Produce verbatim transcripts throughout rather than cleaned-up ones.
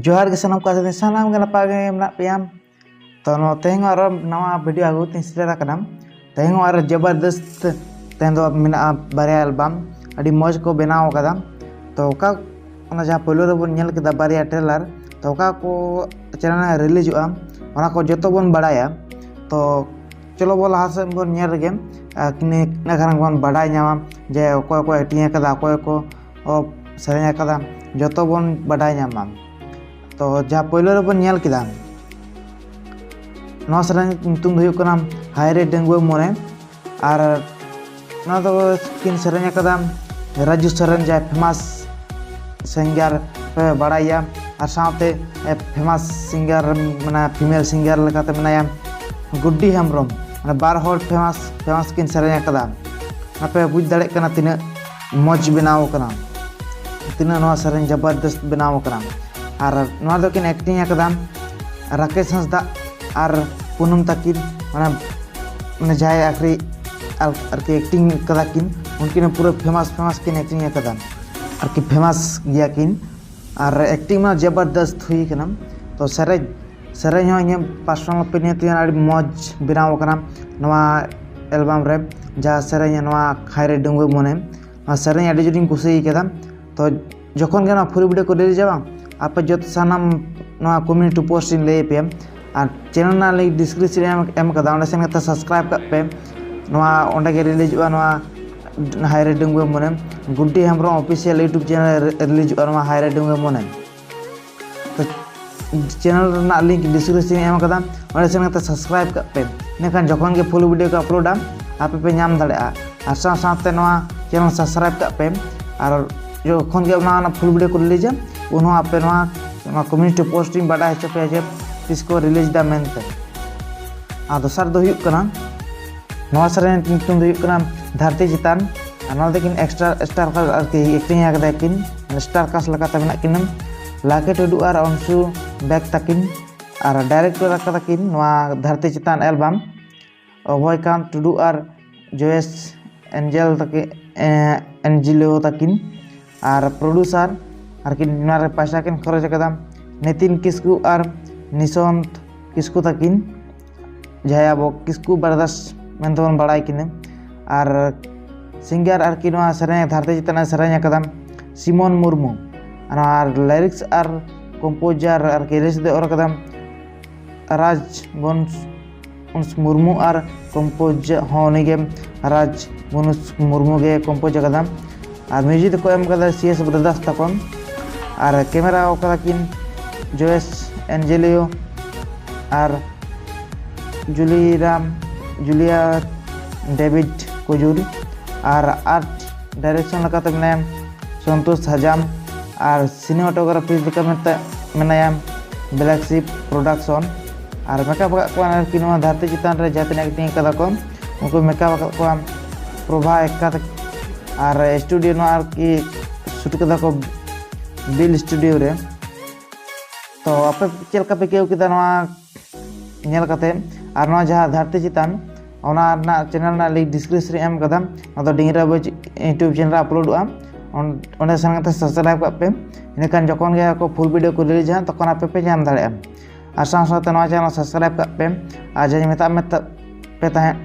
ᱡᱚᱦᱟᱨ ᱜᱮ ᱥᱟᱱᱟᱢ ᱠᱚ, ᱟᱥᱟ ᱫᱤᱧ ᱥᱟᱱᱟᱢ ᱜᱮ ᱱᱟᱯᱟᱭ ᱜᱮ ᱢᱮᱱᱟᱜ ᱯᱮᱭᱟ᱾ ᱛᱚ ᱱᱚᱣᱟ ᱛᱮᱦᱮᱧ ᱦᱚᱸ ᱟᱨᱚ ᱱᱟᱣᱟ ᱵᱷᱤᱰᱤᱭᱳ ᱟᱹᱜᱩ ᱛᱤᱧ ᱥᱮᱴᱮᱨ ᱟᱠᱟᱱᱟ᱾ ᱛᱮᱦᱮᱧ ᱦᱚᱸ ᱟᱨᱚ ᱡᱚᱵᱚᱨᱫᱚᱥᱛ ᱛᱮᱦᱮᱧ ᱫᱚ ᱢᱮᱱᱟᱜᱼᱟ ᱵᱟᱨᱭᱟ ᱮᱞᱵᱟᱢ, ᱟᱹᱰᱤ ᱢᱚᱡᱽ ᱠᱚ ᱵᱮᱱᱟᱣ ᱟᱠᱟᱫᱟ᱾ ᱛᱚ ᱚᱠᱟ ᱚᱱᱟ ᱡᱟᱦᱟᱸ ᱯᱳᱭᱞᱳ ᱨᱮᱵᱚᱱ ᱧᱮᱞ ᱠᱮᱫᱟ ᱵᱟᱨᱭᱟ ᱴᱨᱮᱞᱟᱨ, ᱛᱚ ᱚᱠᱟ ᱠᱚ ᱪᱮᱱᱮᱞ ᱨᱮ ᱨᱤᱞᱤᱡᱚᱜᱼᱟ ᱚᱱᱟ ᱠᱚ ᱡᱚᱛᱚ ᱵᱚᱱ ᱵᱟᱲᱟᱭᱟ᱾ ᱛᱚ ᱪᱚᱞᱚ ᱵᱚ ᱞᱟᱦᱟ ᱥᱮᱫ ᱵᱚᱱ ᱧᱮᱞ ᱨᱮᱜᱮ, ᱟᱨ ᱤᱱᱟᱹ ᱤᱱᱟᱹ ᱠᱷᱟᱱ ᱵᱚᱱ ᱵᱟᱰᱟᱭ ᱧᱟᱢᱟ ᱡᱮ ᱚᱠᱚᱭ ᱠᱚ ᱮᱠᱴᱤᱝ ᱟᱠᱟᱫᱟ, ᱚᱠᱚᱭ ᱠᱚ ᱚ, ᱥᱮᱨᱮᱧ ᱟᱠᱟᱫᱟ, ᱡᱚᱛᱚ ᱵᱚᱱ ᱵᱟᱰᱟᱭ ᱧᱟᱢᱟ᱾ ᱛᱚ ᱡᱟᱦᱟᱸ ᱯᱳᱭᱞᱳ ᱨᱮᱵᱚᱱ ᱧᱮᱞ ᱠᱮᱫᱟ, ᱱᱚᱣᱟ ᱥᱮᱨᱮᱧ ᱧᱩᱛᱩᱢ ᱫᱚ ᱦᱩᱭᱩᱜ ᱠᱟᱱᱟ ᱦᱟᱭ ᱨᱮ ᱰᱟᱺᱜᱩᱣᱟᱹ ᱢᱚᱱᱮ᱾ ᱟᱨ ᱱᱚᱣᱟ ᱫᱚ ᱠᱤᱱ ᱥᱮᱨᱮᱧ ᱟᱠᱟᱫᱟ ᱨᱟᱡᱩ ᱥᱚᱨᱮᱱ, ᱡᱟᱦᱟᱸᱭ ᱯᱷᱮᱢᱟᱥ ᱥᱤᱝᱜᱟᱨ ᱯᱮ ᱵᱟᱲᱟᱭᱟ, ᱟᱨ ᱥᱟᱶᱛᱮ ᱯᱷᱮᱢᱟᱥ ᱥᱤᱝᱜᱟᱨ, ᱢᱟᱱᱮ ᱯᱷᱤᱢᱮᱞ ᱥᱤᱝᱜᱟᱨ ᱞᱮᱠᱟᱛᱮ ᱢᱮᱱᱟᱭᱟ ᱜᱩᱰᱰᱤ ᱦᱮᱢᱵᱨᱚᱢ᱾ ᱢᱟᱱᱮ ᱵᱟᱨ ᱦᱚᱲ ᱯᱷᱮᱢᱟᱥ ᱯᱷᱮᱢᱟᱥ ᱠᱤᱱ ᱥᱮᱨᱮᱧ ᱟᱠᱟᱫᱟ᱾ ᱟᱯᱮ ᱵᱩᱡᱽ ᱫᱟᱲᱮᱭᱟᱜ ᱠᱟᱱᱟ ᱛᱤᱱᱟᱹᱜ ᱢᱚᱡᱽ ᱵᱮᱱᱟᱣ ᱟᱠᱟᱱᱟ, ᱛᱤᱱᱟᱹᱜ ᱱᱚᱣᱟ ᱥᱮᱨᱮᱧ ᱡᱚᱵᱚᱨᱫᱚᱥᱛ ᱵᱮᱱᱟᱣ ᱟᱠᱟᱱᱟ᱾ ᱟᱨ ᱱᱚᱣᱟ ᱫᱚᱠᱤᱱ ᱮᱠᱴᱤᱝ ᱟᱠᱟᱫᱟ ᱨᱟᱠᱮᱥ ᱦᱟᱸᱥᱫᱟ ᱟᱨ ᱯᱩᱱᱚᱢ ᱛᱟᱹᱠᱤᱱ, ᱢᱟᱱᱮ ᱢᱟᱱᱮ ᱡᱟᱦᱟᱸᱭ ᱟᱨᱠᱤ ᱟᱨ- ᱟᱨᱠᱤ ᱮᱠᱴᱤᱝ ᱠᱟᱫᱟ ᱠᱤᱱ, ᱩᱱᱠᱤᱱ ᱦᱚᱸ ᱯᱩᱨᱟᱹ ᱯᱷᱮᱢᱟᱥ ᱯᱷᱮᱢᱟᱥ ᱠᱤᱱ ᱮᱠᱴᱤᱝ ᱟᱠᱟᱫᱟ, ᱟᱨᱠᱤ ᱯᱷᱮᱢᱟᱥ ᱜᱮᱭᱟ ᱠᱤᱱ᱾ ᱟᱨ ᱮᱠᱴᱤᱝ ᱢᱟ ᱡᱚᱵᱚᱨᱫᱚᱥᱛ ᱦᱩᱭ ᱠᱟᱱᱟ᱾ ᱛᱚ ᱥᱮᱨᱮᱧ ᱥᱮᱨᱮᱧ ᱦᱚᱸ ᱤᱧᱟᱹᱜ ᱯᱟᱨᱥᱚᱱᱟᱞ ᱚᱯᱤᱱᱤᱭᱚᱱ ᱛᱮ ᱟᱹᱰᱤ ᱢᱚᱡᱽ ᱵᱮᱱᱟᱣ ᱟᱠᱟᱱᱟ ᱱᱚᱣᱟ ᱮᱞᱵᱟᱢ ᱨᱮ᱾ ᱡᱟᱦᱟᱸ ᱥᱮᱨᱮᱧ ᱱᱚᱣᱟ ᱦᱟᱭ ᱨᱮ ᱰᱟᱺᱜᱩᱣᱟᱹ ᱢᱚᱱᱮ, ᱱᱚᱣᱟ ᱥᱮᱨᱮᱧ ᱟᱹᱰᱤ ᱡᱳᱨᱤᱧ ᱠᱩᱥᱤ ᱠᱟᱫᱟ᱾ ᱛᱚ ᱡᱚᱠᱷᱚᱱ ᱜᱮ ᱱᱚᱣᱟ ᱯᱷᱩᱞ ᱵᱷᱤᱰᱤᱭᱳ ᱠᱚ ᱨᱤᱞᱤᱡᱟ ᱵᱟᱝ, ᱟᱯᱮ ᱡᱚᱛᱚ ᱥᱟᱱᱟᱢ ᱱᱚᱣᱟ ᱠᱚᱢᱤᱭᱩᱱᱤᱴᱤ ᱯᱳᱥᱴ ᱤᱧ ᱞᱟᱹᱭ ᱟᱯᱮᱭᱟ᱾ ᱟᱨ ᱪᱮᱱᱮᱞ ᱨᱮᱱᱟᱜ ᱞᱤᱝᱠ ᱰᱤᱥᱠᱨᱤᱯᱥᱚᱱ ᱨᱮ ᱮᱢ, ᱮᱢ ᱠᱟᱫᱟ, ᱚᱸᱰᱮ ᱥᱮᱱ ᱠᱟᱛᱮ ᱥᱟᱵᱥᱠᱨᱟᱭᱤᱵ ᱠᱟᱜ ᱯᱮ᱾ ᱱᱚᱣᱟ ᱚᱸᱰᱮ ᱜᱮ ᱨᱤᱞᱤᱡᱚᱜᱼᱟ ᱱᱚᱣᱟ ᱦᱟᱭ ᱨᱮ ᱰᱟᱺᱜᱩᱣᱟᱹ ᱢᱚᱱᱮ, ᱜᱩᱰᱰᱤ ᱦᱮᱢᱵᱨᱚᱢ ᱚᱯᱷᱤᱥᱤᱭᱟᱞ ᱭᱩᱴᱩᱵᱽ ᱪᱮᱱᱮᱞ ᱨᱮ ᱨᱤᱞᱤᱡᱚᱜᱼᱟ ᱱᱚᱣᱟ ᱦᱟᱭ ᱨᱮ ᱰᱟᱺᱜᱩᱣᱟᱹ ᱢᱚᱱᱮ᱾ ᱛᱚ ᱪᱮᱱᱮᱞ ᱨᱮᱱᱟᱜ ᱞᱤᱝᱠ ᱰᱤᱥᱠᱨᱤᱯᱥᱚᱱ ᱨᱮ ᱮᱢ ᱠᱟᱫᱟ, ᱚᱸᱰᱮ ᱥᱮᱱ ᱠᱟᱛᱮ ᱥᱟᱵᱥᱠᱨᱟᱭᱤᱵ ᱠᱟᱜ ᱯᱮ᱾ ᱤᱱᱟᱹᱠᱷᱟᱱ ᱡᱚᱠᱷᱚᱱ ᱜᱮ ᱯᱷᱩᱞ ᱵᱷᱤᱰᱤᱭᱳ ᱠᱚ ᱟᱯᱞᱳᱰᱟ, ᱟᱯᱮ ᱯᱮ ᱧᱟᱢ ᱫᱟᱲᱮᱭᱟᱜᱼᱟ᱾ ᱟᱨ ᱥᱟᱶ ᱥᱟᱶᱛᱮ ᱱᱚᱣᱟ ᱪᱮᱱᱮᱞ ᱥᱟᱵᱥᱠᱨᱟᱭᱤᱵ ᱠᱟᱜ ᱯᱮ᱾ ᱟᱨ ᱡᱚᱠᱷᱚᱱ ᱜᱮ ᱚᱱᱟ ᱚᱱᱟ ᱯᱷᱩᱞ ᱵᱷᱤᱰᱤᱭᱳ ᱠᱚ ᱨᱤᱞᱤᱡᱟ, ᱩᱱ ᱦᱚᱸ ᱟᱯᱮ ᱱᱚᱣᱟ ᱱᱚᱣᱟ ᱠᱚᱢᱤᱭᱩᱱᱤᱴᱤ ᱯᱳᱥᱴ ᱤᱧ ᱵᱟᱰᱟᱭ ᱦᱚᱪᱚ ᱯᱮᱭᱟ ᱡᱮ ᱛᱤᱥ ᱠᱚ ᱨᱤᱞᱤᱡᱽ ᱫᱟ ᱢᱮᱱᱛᱮ᱾ ᱟᱨ ᱫᱚᱥᱟᱨ ᱫᱚ ᱦᱩᱭᱩᱜ ᱠᱟᱱᱟ, ᱱᱚᱣᱟ ᱥᱮᱨᱮᱧ ᱧᱩᱛᱩᱢ ᱫᱚ ᱦᱩᱭᱩᱜ ᱠᱟᱱᱟ ᱫᱷᱟᱹᱨᱛᱤ ᱪᱮᱛᱟᱱ᱾ ᱟᱨ ᱱᱚᱣᱟ ᱫᱚ ᱠᱤᱱ ᱮᱠᱥᱴᱨᱟ ᱥᱴᱟᱨ ᱠᱟᱥᱴ ᱟᱨᱠᱤ ᱮᱠᱴᱤᱝ ᱟᱠᱟᱫᱟ ᱠᱤᱱ, ᱥᱴᱟᱨ ᱠᱟᱥᱴ ᱞᱮᱠᱟᱛᱮ ᱢᱮᱱᱟᱜ ᱠᱤᱱᱟ ᱞᱟᱠᱤ ᱴᱩᱰᱩ ᱟᱨ ᱚᱱᱥᱩ ᱵᱮᱠ ᱛᱟᱹᱠᱤᱱ᱾ ᱟᱨ ᱰᱟᱭᱨᱮᱠᱴᱚᱨ ᱟᱠᱟᱫᱟ ᱠᱤᱱ ᱱᱚᱣᱟ ᱫᱷᱟᱹᱨᱛᱤ ᱪᱮᱛᱟᱱ ᱮᱞᱵᱟᱢ ᱚᱵᱷᱚᱭᱠᱟᱱᱛ ᱴᱩᱰᱩ ᱟᱨ ᱡᱚᱭᱮᱥ ᱮᱱᱡᱮᱞ ᱛᱟᱹᱠᱤᱱ, ᱮᱸ, ᱮᱱᱡᱤᱞᱳ ᱛᱟᱹᱠᱤᱱ᱾ ᱟᱨ ᱯᱨᱚᱰᱩᱥᱟᱨ ᱟᱨᱠᱤ ᱱᱚᱣᱟ ᱨᱮ ᱯᱚᱭᱥᱟ ᱠᱤᱱ ᱠᱷᱚᱨᱚᱪ ᱟᱠᱟᱫᱟ ᱱᱤᱛᱤᱱ ᱠᱤᱥᱠᱩ ᱟᱨ ᱱᱤᱥᱚᱱᱛ ᱠᱤᱥᱠᱩ ᱛᱟᱹᱠᱤᱱ, ᱡᱟᱦᱟᱸᱭ ᱟᱵᱚ ᱠᱤᱥᱠᱩ ᱵᱨᱟᱫᱟᱨᱥ ᱢᱮᱱᱛᱮᱵᱚᱱ ᱵᱟᱲᱟᱭ ᱠᱤᱱᱟ᱾ ᱟᱨ ᱥᱤᱝᱜᱟᱨ ᱟᱨᱠᱤ ᱱᱚᱣᱟ ᱥᱮᱨᱮᱧ ᱫᱷᱟᱹᱨᱛᱤ ᱪᱮᱛᱟᱱ ᱨᱮ ᱥᱮᱨᱮᱧ ᱟᱠᱟᱫᱟ ᱥᱤᱢᱚᱱ ᱢᱩᱨᱢᱩ᱾ ᱟᱨ ᱱᱚᱣᱟ ᱞᱤᱨᱤᱠᱥ ᱟᱨ ᱠᱚᱢᱯᱳᱡᱟᱨ ᱟᱨᱠᱤ ᱞᱤᱨᱤᱠᱥ ᱫᱚᱭ ᱚᱞ ᱟᱠᱟᱫᱟ ᱨᱟᱡᱽ ᱵᱚᱱᱥ ᱩᱱᱥ ᱢᱩᱨᱢᱩ ᱟᱨ ᱠᱚᱢᱯᱳᱡᱽ ᱦᱚᱸ ᱩᱱᱤᱜᱮ, ᱨᱟᱡᱽ ᱵᱚᱱᱩᱥ ᱢᱩᱨᱢᱩ ᱜᱮ ᱠᱚᱢᱯᱳᱡᱽ ᱟᱠᱟᱫᱟ᱾ ᱟᱨ ᱢᱤᱭᱩᱡᱤᱠ ᱫᱚᱠᱚ ᱮᱢ ᱟᱠᱟᱫᱟ ᱥᱤ ᱮᱥ ᱵᱨᱟᱫᱟᱨᱥ ᱛᱟᱠᱚ᱾ ᱟᱨ ᱠᱮᱢᱮᱨᱟ ᱟᱠᱟᱫᱟ ᱠᱤᱱ ᱡᱚᱭᱮᱥ ᱮᱱᱡᱮᱞᱤᱭᱳ ᱟᱨ ᱡᱩᱞᱤᱨᱟᱢ ᱡᱩᱞᱤᱭᱟ ᱰᱮᱵᱷᱤᱰ ᱠᱩᱡᱩᱨ᱾ ᱟᱨ ᱟᱨᱴ ᱰᱟᱭᱨᱮᱠᱥᱚᱱ ᱞᱮᱠᱟᱛᱮ ᱢᱮᱱᱟᱭᱟ ᱥᱚᱱᱛᱳᱥ ᱦᱟᱡᱟᱢ᱾ ᱟᱨ ᱥᱤᱱᱮᱢᱟᱴᱳᱜᱨᱟᱯᱷᱤ ᱞᱮᱠᱟ ᱢᱮᱱᱛᱮ ᱢᱮᱱᱟᱭᱟ ᱵᱞᱮᱠ ᱥᱤᱯ ᱯᱨᱚᱰᱟᱠᱥᱚᱱ᱾ ᱟᱨ ᱢᱮᱠᱟᱯ ᱟᱠᱟᱫ ᱠᱚᱣᱟ ᱟᱨᱠᱤ ᱱᱚᱣᱟ ᱫᱷᱟᱹᱨᱛᱤ ᱪᱮᱛᱟᱱ ᱨᱮ ᱡᱟᱦᱟᱸ ᱛᱤᱱᱟᱹᱜ ᱮᱠᱴᱤᱝ ᱟᱠᱟᱫᱟ ᱠᱚ, ᱩᱱᱠᱩ ᱢᱮᱠᱟᱯ ᱟᱠᱟᱫ ᱠᱚᱣᱟ ᱯᱨᱚᱵᱷᱟ ᱮᱠᱠᱟ ᱛᱟᱠᱚ᱾ ᱟᱨ ᱥᱴᱩᱰᱤᱭᱳ ᱱᱚᱣᱟ ᱟᱨᱠᱤ ᱥᱩᱴ ᱠᱟᱫᱟ ᱠᱚ ᱵᱤᱞ ᱥᱴᱩᱰᱤᱭᱳ ᱨᱮ᱾ ᱛᱚ ᱟᱯᱮ ᱪᱮᱫ ᱞᱮᱠᱟ ᱯᱮ ᱟᱹᱭᱠᱟᱹᱣ ᱠᱮᱫᱟ ᱱᱚᱣᱟ ᱧᱮᱞ ᱠᱟᱛᱮ? ᱟᱨ ᱱᱚᱣᱟ ᱡᱟᱦᱟᱸ ᱫᱷᱟᱹᱨᱛᱤ ᱪᱮᱛᱟᱱ, ᱚᱱᱟ ᱨᱮᱱᱟᱜ ᱪᱮᱱᱮᱞ ᱨᱮᱱᱟᱜ ᱞᱤᱝᱠ ᱰᱤᱥᱠᱨᱤᱯᱥᱚᱱ ᱨᱮ ᱮᱢ ᱠᱟᱫᱟ᱾ ᱚᱱᱟ ᱫᱚ ᱰᱤᱝᱨᱟ ᱵᱚᱭ ᱭᱩᱴᱩᱵᱽ ᱪᱮᱱᱮᱞ ᱨᱮ ᱟᱯᱞᱳᱰᱚᱜᱼᱟ᱾ ᱚᱸᱰᱮ ᱥᱮᱱ ᱠᱟᱛᱮ ᱥᱟᱵᱥᱠᱨᱟᱭᱤᱵᱽ ᱠᱟᱜ ᱯᱮ᱾ ᱤᱱᱟᱹᱠᱷᱟᱱ ᱡᱚᱠᱷᱚᱱ ᱜᱮ ᱟᱠᱚ ᱯᱷᱩᱞ ᱵᱷᱤᱰᱤᱭᱳ ᱠᱚ ᱨᱤᱞᱤᱡᱟ, ᱛᱚᱠᱷᱚᱱ ᱟᱯᱮ ᱯᱮ ᱧᱟᱢ ᱫᱟᱲᱮᱭᱟᱜᱼᱟ᱾ ᱟᱨ ᱥᱟᱶ ᱥᱟᱶᱛᱮ ᱱᱚᱣᱟ ᱪᱮᱱᱮᱞ ᱥᱟᱵᱥᱠᱨᱟᱭᱤᱵᱽ ᱠᱟᱜ ᱯᱮ᱾ ᱟᱨ ᱡᱟᱦᱟᱸᱧ ᱢᱮᱛᱟᱜ ᱢᱮ ᱯᱮ ᱛᱟᱦᱮᱸᱫ,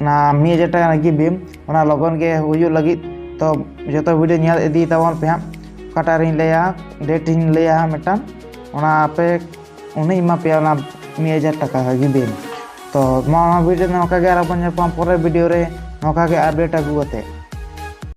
ᱚᱱᱟ ᱢᱤᱫ ᱦᱟᱡᱟᱨ ᱴᱟᱠᱟ ᱨᱮᱱᱟᱜ ᱜᱤᱯᱷᱴ, ᱚᱱᱟ ᱞᱚᱜᱚᱱ ᱜᱮ ᱦᱩᱭᱩᱜ ᱞᱟᱹᱜᱤᱫ᱾ ᱛᱚ ᱡᱚᱛᱚ ᱵᱷᱤᱰᱤᱭᱳ ᱧᱮᱞ ᱤᱫᱤ ᱛᱟᱵᱚᱱ ᱯᱮ ᱦᱟᱸᱜ᱾ ᱚᱠᱟᱴᱟᱜ ᱨᱤᱧ ᱞᱟᱹᱭᱟ, ᱰᱮᱴ ᱤᱧ ᱞᱟᱹᱭᱟ ᱦᱟᱸᱜ ᱢᱤᱫᱴᱟᱝ, ᱚᱱᱟ ᱟᱯᱮ ᱩᱱᱤᱧ ᱮᱢᱟ ᱯᱮᱭᱟ ᱚᱱᱟ ᱢᱤᱫ ᱦᱟᱡᱟᱨ ᱴᱟᱠᱟ ᱜᱤᱯᱷᱴ᱾ ᱛᱚ ᱢᱟ ᱱᱚᱣᱟ ᱵᱷᱤᱰᱤᱭᱳ ᱱᱚᱝᱠᱟ ᱜᱮ, ᱟᱨ ᱵᱚᱱ ᱧᱟᱯᱟᱢ ᱯᱚᱨᱮᱨ ᱵᱷᱤᱰᱤᱭᱳ ᱨᱮ ᱱᱚᱝᱠᱟ ᱜᱮ ᱟᱯᱰᱮᱴ ᱟᱹᱜᱩ ᱠᱟᱛᱮ᱾